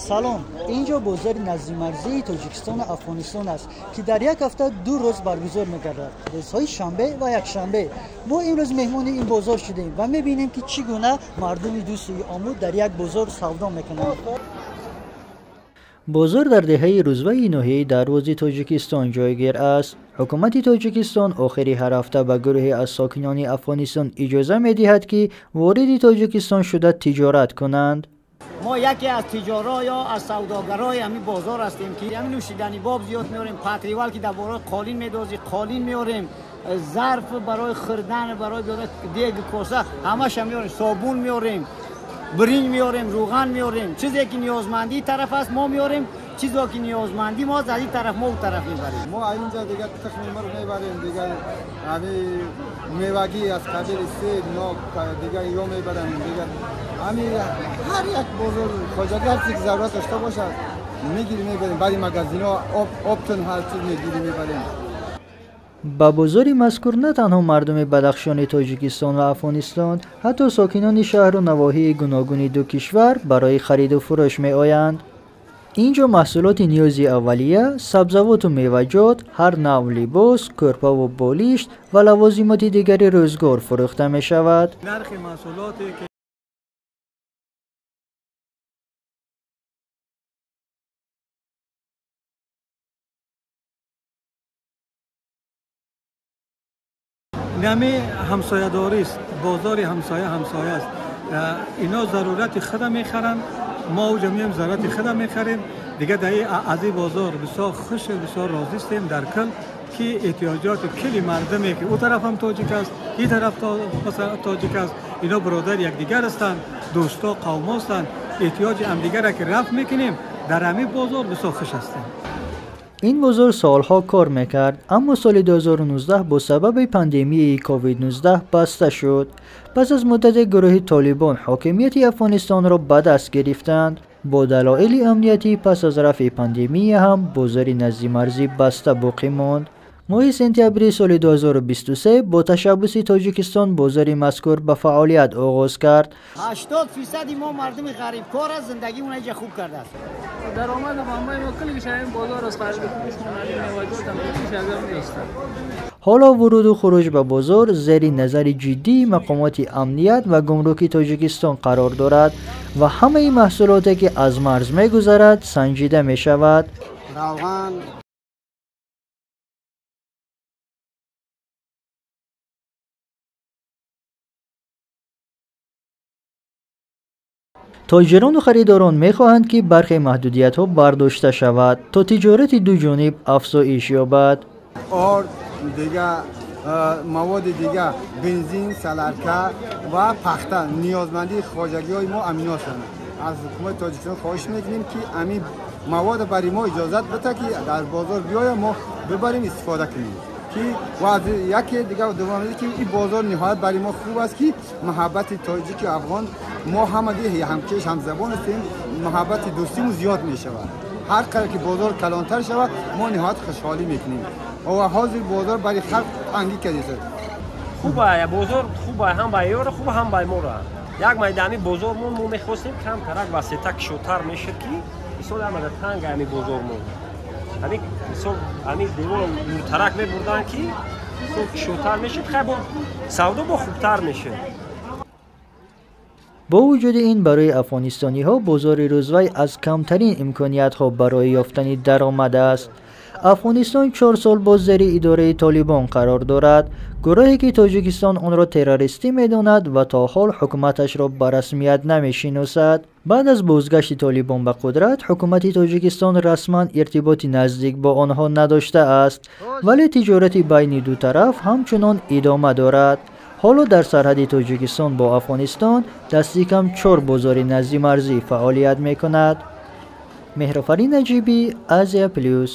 Салом, инҷо бозори наздимарзии Тоҷикистону Афғонистон аст, ки дар як ҳафта 2 рӯз баргузор мегардад, рӯзҳои шанбе ва якшанбе. Мо имрӯз меҳмони ин бозор шудем ва мебинем, ки чӣ гуна мардуми ду сӯи Омӯ дар як бозор савдо мекунанд. Бозор дар деҳаи Рӯзваи ноҳияи Дарвози Тоҷикистон ҷойгир аст. Ҳукумати Тоҷикистон охири ҳар ҳафта ба гурӯҳе аз сокинони Афғонистон иҷоза медиҳад, ки вориди Тоҷикистон шуда тиҷорат кунанд. Мо яке аз тиҷоро ё аз савдогарои ҳамин бозор ҳастем, ки ҳамин нӯшидани боб зиёд меорем, патривал ки дар бораи қолин медозӣ, қолин меорем, зарф барои хӯрдан, барои дег, коса ҳамаша меорем, собун меорем, биринҷ меорем, рӯған меорем. Чизе ки ниёзмандии тараф аст мо меорем, чизе ки ниёзмандии мо аст аз ин тараф мо у тараф мебарем. Мо аз инҷа дигар тухми мурғ мебарем, дигар ҳамин мевагӣ аз қабили себ, нок, дигар ё мебарем, дигар ҳамин ҳар як бозор хоҷагӣ ҳар чизе ки зарурат дошта бошад мегирем, мебарем. Баъди магазинҳо оптон ҳар чиз мегирем, мебарем. Ба бозори мазкур на танҳо мардуми Бадахшони Тоҷикистон ва Афғонистон, ҳатто сокинони шаҳру навоҳии гуногуни ду кишвар барои хариду фурӯш меоянд. Инҷо маҳсулоти ниёзи аввалия, сабзавоту меваҷот, ҳар навъ либос, кӯрпаву болишт ва лавозимоти дигари рӯзгор фурӯхта мешавад. Нархи маҳсулоте ки нами ҳамсоядорист, бозори ҳамсоя ҳамсоя аст. Ино зарурати худа мехаранд, мо уҷа меоем зарурати худа мехарем. Дигар дар аз ин бозор бисёр хуш, бисёр розӣ ҳастем дар кул, ки эҳтиёҷоти кулли мардуме ки у тараф ҳам тоҷик аст, ин тараф тоҷик аст, ино бародари якдигар ҳастанд, дӯсто, қавмо ҳастанд. Эҳтиёҷи ҳамдигарро ки рафъ мекунем, дар ҳамин бозор бисёр хуш ҳастем. Ин бозор солҳо кор мекард, аммо соли 2019 бо сабаби пандемияи COVID-19 баста шуд. Пас аз муддате гурӯҳи Толибон ҳокимияти Афғонистонро ба даст гирифтанд. Бо далоили амниятӣ пас аз рафъи пандемия ҳам бозори наздимарзӣ баста боқӣ монд. Моҳи сентябри соли 2023 бо ташаббуси Тоҷикистон бозори мазкур ба фаъолият оғоз кард. 80% мо мардуми ғарибкор аст, зиндагимон инҷа хуб кардааст. Даромади ҳамаи мо кулли ҳамин бозор аст, хариду фурӯшмон ҳамин меваҷот ҳам куллиш аз ҳамин аст. Ҳоло вуруду хуруҷ ба бозор зери назари ҷиддии мақомоти амният ва гумруки Тоҷикистон қарор дорад ва ҳамаи маҳсулоте ки аз марз мегузарад санҷида мешавад. Равған, тоҷирону харидорон мехоҳанд, ки бархе маҳдудиятҳо бардошта шавад, то тиҷорати дуҷониб афзоиш ёбад. Орд, дига маводи дига, бензин, саларка ва пахта ниёзмандии хоҷагиҳои мо амино ҳастанд. Аз ҳукумати Тоҷикистон хоҳиш мекунем, ки ҳамин мавод барои мо иҷозат бита, ки дар бозор биёяд, мо бибарем, истифода кунем. Ки ва аз яке дига дуввум ки ин бозор ниҳоят барои мо хуб аст, ки муҳаббати тоҷики афғон мо ҳамагӣ ҳамкеш, ҳамзабон ҳастем, муҳаббати дӯстимон зиёд мешавад. Ҳар қадар ки бозор калонтар шавад, мо ниҳоят хушҳолӣ мекунем. Ва ҳозир бозор барои халқ тангӣ кардааст. Хуб аст, бозор хуб аст, ҳам барои ёро хуб, ҳам барои моро. Як майдони бозормон мо мехостем камтарак васеътар, кушодтар мешуд, ки мисол ҳамада танг ҳамин бозормон. Ҳамин мисол ҳамин девор дуртарак мебурданд, ки мисол кушодтар мешуд, хай бо савдо бо хубтар мешуд. Бо вуҷуди ин барои афғонистониҳо бозори Рӯзвай аз камтарин имкониятҳо барои ёфтани даромад аст. Афғонистон 4 сол боз зери идораи Толибон қарор дорад, гурӯҳе ки Тоҷикистон онро террористӣ медонад ва то ҳол ҳукуматашро ба расмият намешиносад. Баъд аз бозгашти Толибон ба қудрат, ҳукумати Тоҷикистон расман иртиботи наздик бо онҳо надоштааст, вале тиҷорати байни ду тараф ҳамчунон идома дорад. Ҳоло дар сарҳади Тоҷикистон бо Афғонистон дасти кам 4 бозори наздимарзӣ фаъолият мекунад. Меҳрофарин Наҷибӣ, Азия Плюс.